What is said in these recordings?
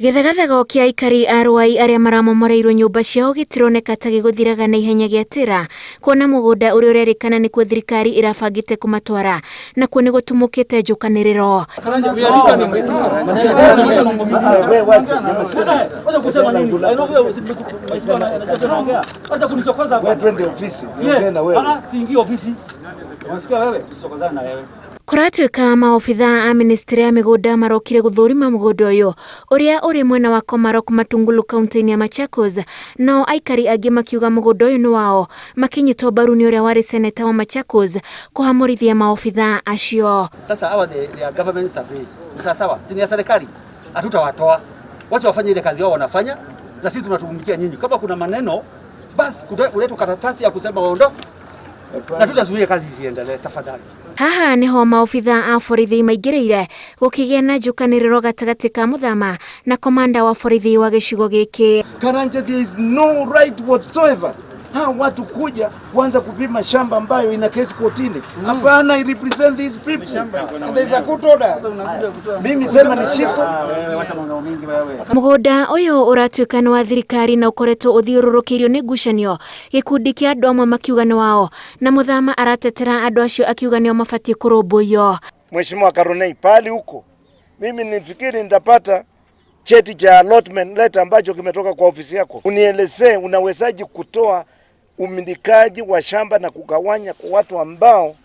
Gĩthegathego kĩa aikari a Ruai arĩa maramomoreirwo nyũmba ciao gĩtironeka ta gĩgũthiraga na ihenya gĩatĩra kuona mũgũnda ũrĩa ũrerĩkana nĩkuo thirikari ĩrabangĩte kũmatwara nakuo nĩ gũtumũkĩte njũkanĩrĩro. Kũratuĩka maobithaa a ministry ya mĩgũnda marokire gũthũrima mũgũnda ũyũ ũrĩa ũrĩ mwena wa Komarok Matungulu kaunti-inĩ ya Machakos, nao aikari angĩ makiuga mũgũnda ũyũ nĩ wao makĩnyitwo mbaru nĩ ũrĩa warĩ seneta wa Machakos kũhamũrithia maobithaa acio. Sasa hawa they are government survey. Ni sawa sawa, si ni ya serikali. Hatutawatoa. Wacha wafanye ile kazi yao wanafanya na sisi tunatumikia nyinyi. Kama kuna maneno basi kuletwa karatasi ya kusema waondoke na tutazuia kazi isiendelee tafadhali. Haha niho maobithaa a borithi maingĩrĩire gũkĩgĩa na njũkanĩrĩro gatagatĩ ka mũthama na komanda wa borithi wa gĩcigo gĩkĩ. Karanja, there is no right whatsoever hawa watu kuja kuanza kupima shamba ambayo ina kesi kotini. Hapana, I represent these people. There's a court order. Mimi sema ni shipo. Mũgũnda ũyũ ũratuĩka nĩ wa thirikari na ũkoretwo ũthiũrũrũkĩirio nĩ ngucanio, gĩkundi kĩa andũ amwe makiuga nĩ wao na mũthama aratetera andũ acio akiuga nĩo mabatiĩ kũrũmbũiyo. Mheshimiwa Karunei, pali huko mimi nifikiri nitapata cheti cha allotment letter ambacho kimetoka kwa ofisi yako, unielezee unawezaje kutoa umilikaji wa shamba na kugawanya kwa watu ambao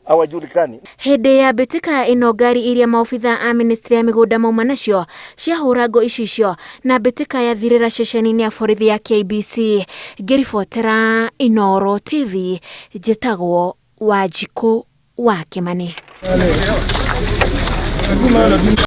hawajulikani. Hĩndĩ ya mbĩtĩka ĩno ngari iria maobithaa a ministry ya mĩgũnda mauma nacio ciahũra ngo icicio na mbĩtĩka yathirĩra ceceni-inĩ ya borithi ya KBC. Ngĩribotera Inooro TV njĩtagwo Wanjikũ wa Kĩmani.